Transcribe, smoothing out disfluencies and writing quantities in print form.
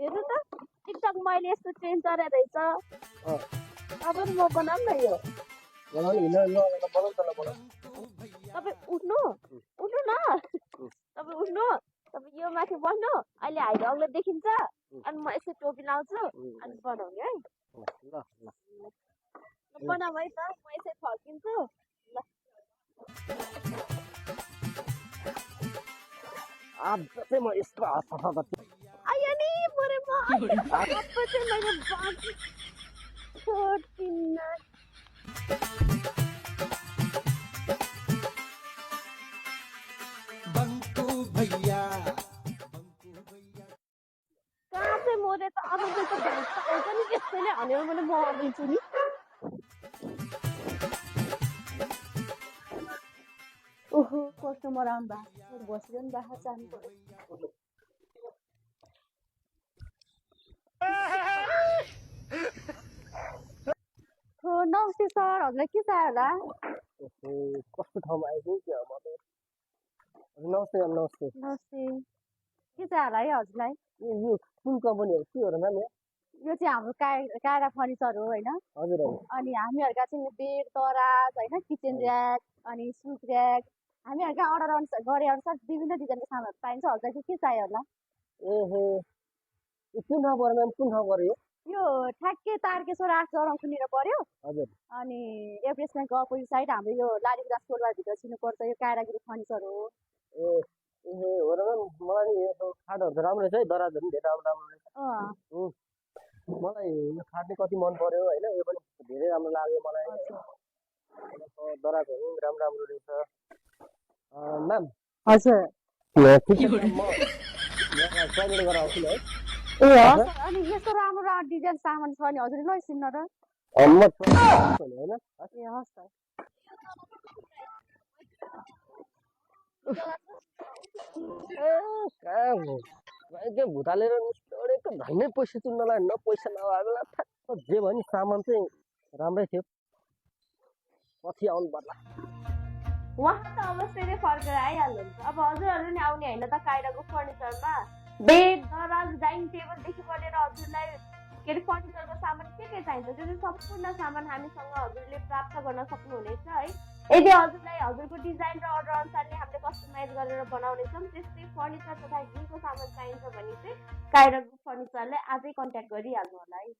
हेर्नु त टिकटक मैले यस्तो ट्रेन चढाइ रहेछ अब म बनाऊँ न यो तपाईँ उठ्नु उठ्नु न तपाईँ उठ्नु तपाईँ यो माथि बस्नु अहिले हाइट अग्लो देखिन्छ अनि म यसो टोपी लाउँछु अनि बनाउने है बनाऊ है त म यसै फर्किन्छु ल आज चाहिँ म यस्तो सफा गर्छु आयो नि परे म अब चाहिँ मैले बाँकी छोड्दिन बंकू भैया कहाँ चाहिँ मोरे त अब चाहिँ त भन्छ आउँछ नि त्यसैले भनेर मैले म दिन्छु नि ओहो कस्टमर आउनु भएको बसिरहनु भएको जानु पर्यो हो नमस्ते सर हजुरलाई के चाहियो होला कस्तो ठाउँमा आइपुग्यो क्या म त नमस्ते म्याम नमस्ते नमस्ते के चाहियो होला है हजुरलाई यो कुन कम्पनीहरू के हो र म्याम यो चाहिँ हाम्रो कायरा फर्निचर हो होइन हजुर अनि हामीहरूका चाहिँ बेड दराज होइन किचन ऱ्याक अनि सुट ऱ्याक हामीहरूका अर्डर अनुसार गरे अनुसार विभिन्न डिजाइनको सामानहरू पाइन्छ हजुरलाई चाहिँ के चाहियो होला एहे यो कुन ठाउँ पर्यो म्याम कुन ठाउँ पर्यो यो ठ्याक्कै तारकेश्वर 8 जराउँखुनिर पर्यो हजुर अनि एभरेस्ट ब्याङ्कको अपोजिट साइड हाम्रो यो लालीगुँडा स्टोरबारभित्र छिर्नुपर्छ यो कायरागिरी फर्निचर हो ए एहे हो र म्याम मलाई यो खाटहरू त राम्रो रहेछ है दराजहरू पनि धेरै राम्रो राम्रो रहेछ मलाई यो खाट चाहिँ कति मन पर्यो होइन यो पनि धेरै राम्रो लाग्यो मलाई दराजहरू पनि राम्रो राम्रो रहेछ म्याम हजुर ठिक छ म ट्राइमेट गरेर आउँछु नि है ए हजुर अनि यस्तो राम्रो राम्रो डिजाइन सामान छ नि हजुर लैसिन न र म होइन ए हस् त त्यो भुतालेर निस्कडेको धन्नै पैसा चुन्नलाई न पैसा नभए बेला ठ्याक्क जे भयो नि सामान चाहिँ राम्रै थियो पछि आउनु पर्ला उहाँ त अवश्य नै फर्केर आइहाल्नुहुन्छ अब हजुरहरू नि आउने होइन त कायराको फर्निचरमा बेड दराज डाइनिङ टेबलदेखि लिएर हजुरलाई के अरे फर्निचरको सामान के चाहिन्छ त्यो चाहिँ सम्पूर्ण सामान हामीसँग हजुरले प्राप्त गर्न सक्नुहुनेछ है यदि हजुरलाई हजुरको डिजाइन र अर्डर अनुसारले हामीले कस्टमाइज गरेर बनाउनेछौँ त्यस्तै फर्निचर तथा घिउको सामान चाहिन्छ भने चाहिँ कायराको फर्निचरलाई आजै कन्ट्याक्ट गरिहाल्नु होला है